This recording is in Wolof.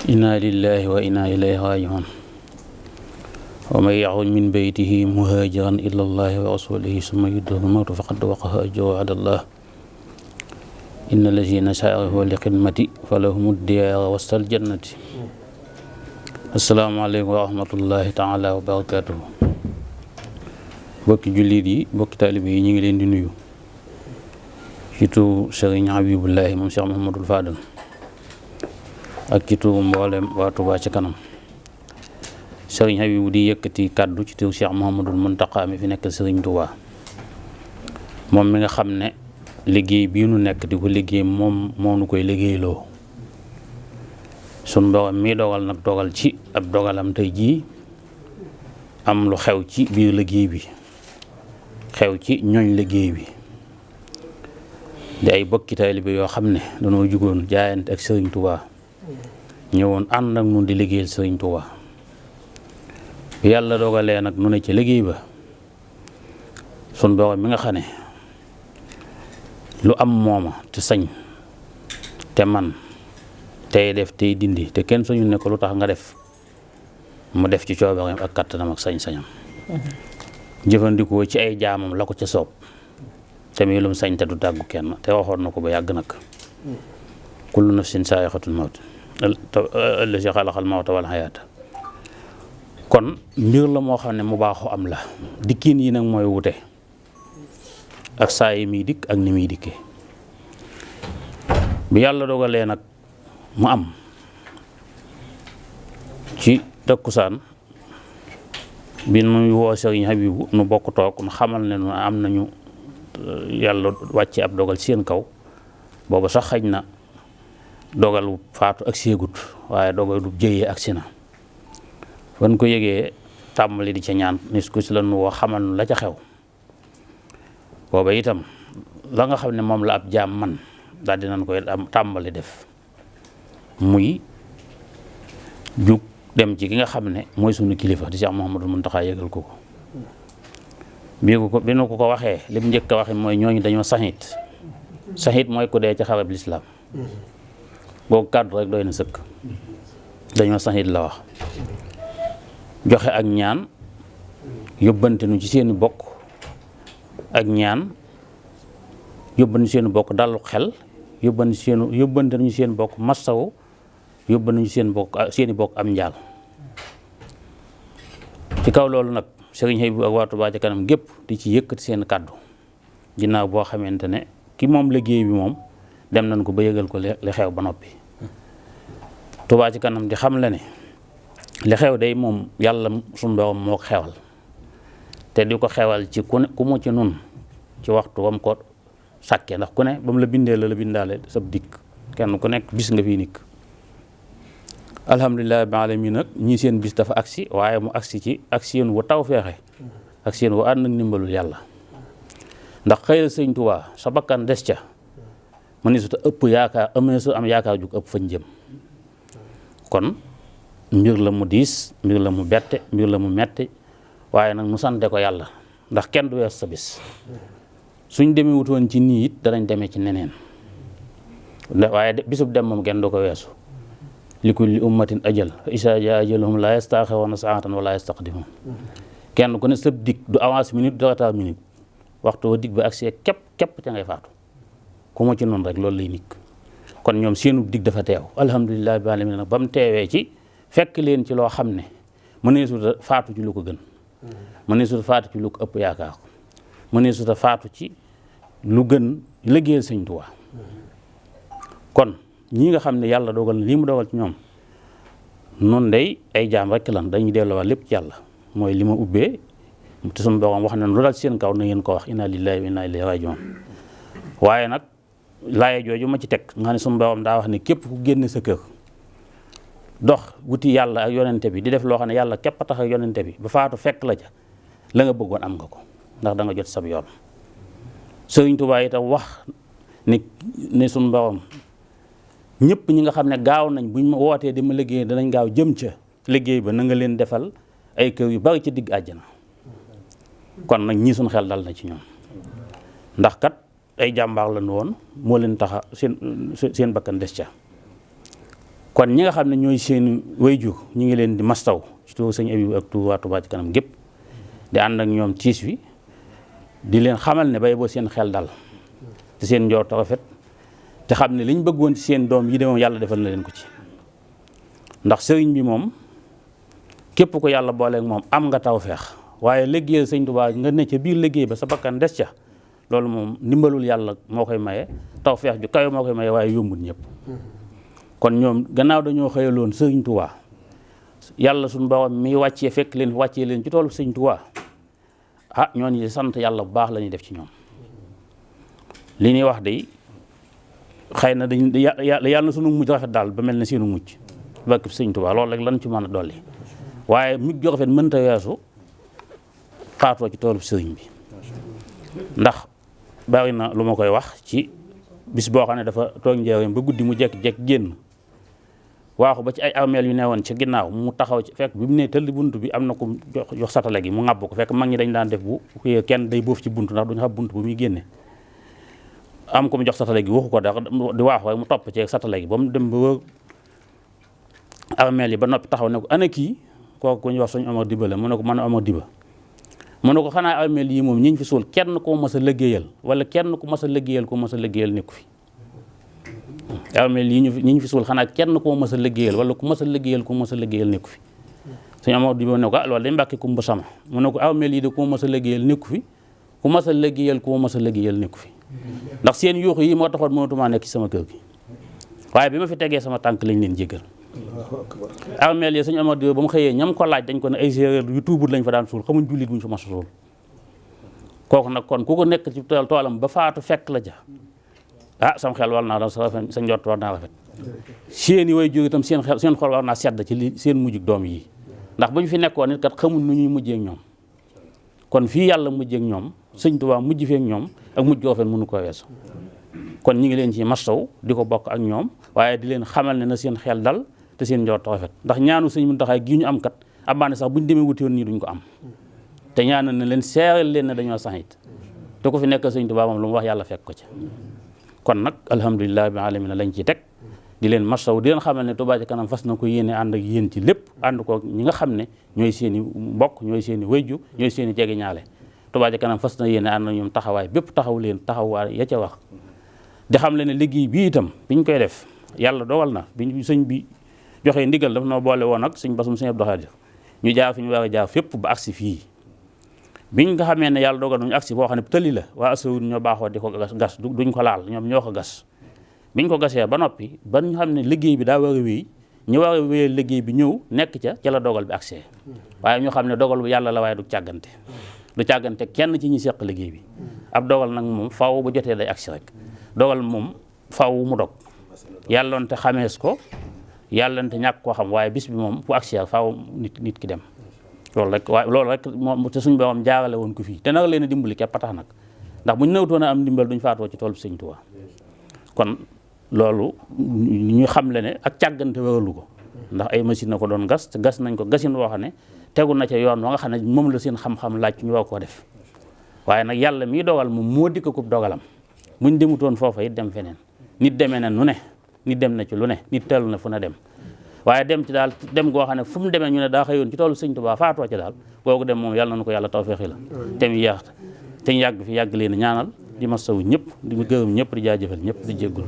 inna lillahi wa inna ilayhi raji'un wa man yaxruj min baytihi muhaajiran ila allahi wa rasulihi summa yudrikhu l-mawtu faqad waqa'a ajruhu ala allah inna allazina saarahu li xidmati falahum diyaara wastal jannati. asalaamaaleykum wa rahmatullahi taala wa barakatuhu. bokki jullit yi bokki taalibe yi ñu ngi leen di nuyu surtout Sëriñ Habibullahi moom Cheikh Mouhamadul Fadal ak ci turu mboolem waa Touba ca kanam. Sëriñ Habibu di yëkkati kàddu ci turu Cheikh Mouhamadul Muntaqa mi fi nekk Sëriñ Touba moom mi nga xam ne liggéey bii nu nekk di ko liggéey moom nu koy liggéeyloo. sun borom mi dogal nag dogal ci ab dogalam tey jii am lu xew ci biir liggéey bi, xew ci ñooñ liggéey bi di ay bokki taalibe yoo xam ne dañoo jugoon jaayante ak Sëriñ Touba ñëwoon ànd ak nun di liggéeyal Sëriñ Touba. yàlla dogalee nag nu ne ci liggéey ba sun borom mi nga xam ne lu am mooma te sañ te man tey def tey dindi te kenn suñu ne ko lu tax nga def mu def ci coobareem ak kattanam ak sañ-sañam jëfandikoo ci ay jaamam la ko ca soob te muy lum sañ te du tàggu kenn te waxoon na ko ba yàgg nag kullu nafsin saa'iqatul mawt allazi xalaqal mawta wal hayaata. kon mbir la moo xam ne mu baaxoo am la dikkiin yi nag mooy wute ak saa yi muy dikk ak ni muy dikkee. bi yàlla dogalee nag mu am ci takkusaan bi nuy woo Sëriñ Habibu nu bokk toog nu xamal ne nu am nañu yàlla wàcce ab dogal seen kaw booba sax xëj na dogalu faatu ak séegut waaye dogalu jëyee ak si na fan ko yëgee tàmbali di ca ñaan nis ku si la nu woo xamal nu la ca xew booba itam la nga xam ne moom la ab jaam man daal dinañ koy tàmbali def muy jug dem ci ki nga xam ne mooy sunu kilifa di Cheikh Mouhamadul Muntaqa yëgal ko bi nu ko waxee li mu njëkk a waxe mooy ñooñu dañoo saxiit mooy ku dee ci xarab lislaam boobu kàddu rek doy na sëkk. dañoo saxiit la wax joxe ak ñaan yóbbante nu ci seeni bokk ak ñaan yóbbante seeni bokk dalu xel yóbbante nañu seen bokk massawu yóbbante nañu seeni bokk am njaal. ci kaw loolu nag Sëriñ Habibu ak waa Touba ca kanam gépp di ci yëkkati seen kàddu ginnaaw boo xamante ne ki moom liggéey bi moom dem nañ ko ba yëgal ko li xew ba noppi. Touba ca kanam di xam la ne li xew day moom yàlla suñu borom moo ko xewal te di ko xewal ci ku mu ci nun ci waxtu wam ko sàkke ndax ku ne ba mu la bindee la bindaale sab dikk kenn ku nekk bis nga fii nikk. alhamdulilah rabbil alamin nag ñii seen bis dafa agsi waaye mu agsi ci ak seen wu taw feexe ak seen wu ànd ak ndimbalul yàlla ndax xëyal Sëriñ Tuubaa sa bakkan des ca mu ne su ta ëpp yaakaar am yaakaar ju ko ëpp fañ jëm. kon mbir la mu diis mbir la mu bette mbir la mu metti waaye nag mu sante ko yàlla ndax kenn du wees sa bis suñ demee wutoon ci nii it danañ demee ci neneen waaye bisub dem moom kenn du ko weesu. li kulli ummatin ajal fa isa jaa ajaluhum la yastaxiruuna saatan wala yastaqdimuun. kenn ku ne sëb dig du avance minute du retard minute waxtu wa dig ba agsi képp ca ngay faatu ku mu ci noonu rek loolu lay nikk. kon ñoom seenu dig dafa teew alhamdulilah bi alamin nag ba mu teewee ci fekk leen ci loo xam ne mëneesuta faatu ci lu ko gën mëneesuta faatu ci lu ko ëpp yaakaar mëneesuta faatu ci lu gën liggéeyal Sëñ Tuubaa. kon ñi nga xam ne yàlla dogal na lii mu dogal ci ñoom noonu day ay jaam rek lan dañuy delloowaat lépp ci yàlla mooy li ma ubbee te suñu borom wax na lu dal seen kaw na ngeen ko wax inna lillahi wa inna ilayhi raji'un. waaye nag laaye jooju ma ci teg nga ne suñu borom daa wax ne képp ku génne sa kër dox wuti yàlla ak yonente bi di def loo xam ne yàlla képp a tax ak yonente bi ba faatu fekk la ca la nga bëggoon am nga ko ndax da nga jot sab yoon. Sëriñ Tuubaa itam wax ne suñu borom ñëpp ñi nga xam ne gaaw nañ buñ ma wootee di ma liggéey danañ gaaw jëm ca liggéey ba na nga leen defal ay kër yu bari ci digg àjjana. kon nag ñii suñ xel dal na ci ñoom ndax kat ay jàmbaar lañu woon moo leen taxa seen bakkan des ca kon ñi nga xam ne ñooy seen wayjur ñu ngi leen di mastaw ci turu sëñ Abibu ak turu waa Touba Ca Kanam gépp di ànd ak ñoom tiis wi di leen xamal ne bay boo seen xel dal te seen njort rafet te xam ne liñ bëggoon ci seen doom yi de moom yàlla defal na leen ko ci ndax sëriñ bi moom képp ko yàlla booleeg moom am nga tawfeex waaye liggéeyal sëñ Touba nga ne ca biir liggéey ba sa bakkan des ca loolu moom ndimbalul yàlla moo koy maye tawfeex ju kawe moo koy maye waaye yombul ñëpp kon ñoom gannaaw dañoo xëyaloon sëriñ Touba yàlla suñu borom mi wàccee fekk leen wàccee leen ci toolu sëriñ Touba ñooñu sant yàlla bu baax la ñuy def ci ñoom li ñuy wax de xëy na yàlla na sunu mujj rafet daal ba mel ne seenu mujj barke sëriñ Touba loolu rek lan ci mën a dolli waaye mujj ju rafet mënta weesu xaatoo ci toolu sëriñ bi ndax bari na lu ma koy wax ci bis boo xam ne dafa toog njëriñ ba guddi mu jekk-jekk génn waaxu ba ci ay armeel yu newoon ci ginnaaw mu taxaw ci fekk bi mu ne tëll bunt bi am na ko jox satale gi mu ŋàbb ko fekk mag ñi dañ daan def bu xëyee kenn day boof ci bunt ndax duñu xam bunt bu muy génne am ko mu jox satale gi waxu ko dax di waaxu rek mu topp ci satale gi ba mu dem ba wër armeel yi ba noppi taxaw ne ko ana kii kooku ku ñu wax suñu Omar Diba la mu ne ko mën a Omar Diba mu ne ko xanaa armeel yi moom ñi ñu fi suul kenn ko mas a liggéeyal wala kenn ku mas a liggéeyal nekku fi armeel yi ñi ñu fi suul xanaa kenn koo mas a liggéeyal wala ku mas a liggéeyal nekku fi suñu Omar Diba ne ko loolu day mbàkki kumba sama mu ne ko armeel yi de ku mas a liggéeyal nekku fi ku mas a liggéeyal nekku fi ndax seen yuuxu yi moo taxoon mënatumaa nekk ci sama kër gi waaye bi ma fi tegee sama tànk lañ leen jéggal armeel yi suñu Omar Diba ba mu xëyee ñam ko laaj dañ ko ne ay séeréer yu tuubut lañ fa daan suul xamuñ jullit buñ fa mas a suul kooku nag kon ku ko nekk ci toolam ba faatu fekk la ja sam xel war naa da sa njort war naa rafet seeni way jóge itam seen xol war naa sedd ci li seen mujjug doom yi ndax bu ñu fi nekkoon nit kat xamul nu ñuy mujjee ak ñoom kon fii yàlla mujjee ak ñoom sëñ Tuubaa mujj fee ak ñoom ak mujj goo fen mënu ko weesu kon ñi ngi leen ci mastaw di ko bokk ak ñoom waaye di leen xamal ne na seen xel dal te seen njort rafet ndax ñaanu sëñ Muntaxa gi ñu am kat amaane sax bu ñu demee wuti woon nii duñ ko am te ñaanal na leen seeral leen ne dañoo saxit te ko fi nekk sëñ Tuubaa moom lu mu wax yàlla fekk ko ci kon nag alhamdulilah bi alamin lañ ciy teg di leen masaw di leen xamal ne Touba Ca Kanam fas na ko yéene ànd ak yéen ci lépp ànd ko ñi nga xam ne ñooy seen i mbokk ñooy seen i wayju ñooy seen i jege ñaale Touba Ca Kanam fas na yéene ànd ak ñoom taxawaay bépp taxaw leen taxawaay ya ca wax di xam le ne liggéey bi itam biñ koy def yàlla dogal na biñ sëñ bi joxee ndigal daf noo boole woon ak sëñ Basum sëñ Abdou Khadir ñu jaar fi ñu war a jaar fépp ba agsi fii biñ nga xamee ne yàlla dogal nañu agsi boo xam ne tëli la waa asawud ñoo baaxoo di ko gas duñ ko laal ñoom ñoo ko gas biñ ko gasee ba noppi ba ñu xam ne liggéey bi daa war a wéy ñu war a wéyal liggéey bi ñëw nekk ca la dogal bi agsee waaye ñu xam ne dogal bu yàlla la waaye du càggante kenn ci ñi seq liggéey bi ab dogal nag moom faaw bu jotee day agsi rek dogal moom faaw mu dog yàlloonte xamees ko yàlloonte ñàkk koo xam waaye bis bi moom bu agsi faaw nit ki dem loolu rek moom te suñ borom jaarale woon ko fii te nag leen a dimbali képp a tax nag ndax buñ nawtoon a am dimbal duñ faatoo ci tool bi sëñ Tuubaa kon loolu ñu xam le ne ak càggante waralu ko ndax ay machine na ko doon gas te gas nañ ko gasin woo xam ne tegu na ca yoon wa nga xam ne moom la seen xam-xam laaj ñu war koo def waaye nag yàlla miy dogal moom moo dikk ko dogalam buñ demutoon foofa it dem feneen nit demee na nu ne nit dem na ci lu ne nit tellu na fu na dem waaye dem ci daal dem goo xam ne fu mu demee ñu ne daa xëyoon ci toolu sëñ Tuubaa faatoo ci daal boogu dem moom yàlla na ko yàlla tawfeexi la te mu yàgg fi yàgg leen ñaanal di masawu ñëpp di gërëm ñëpp di jaajëfal ñëpp di jéggul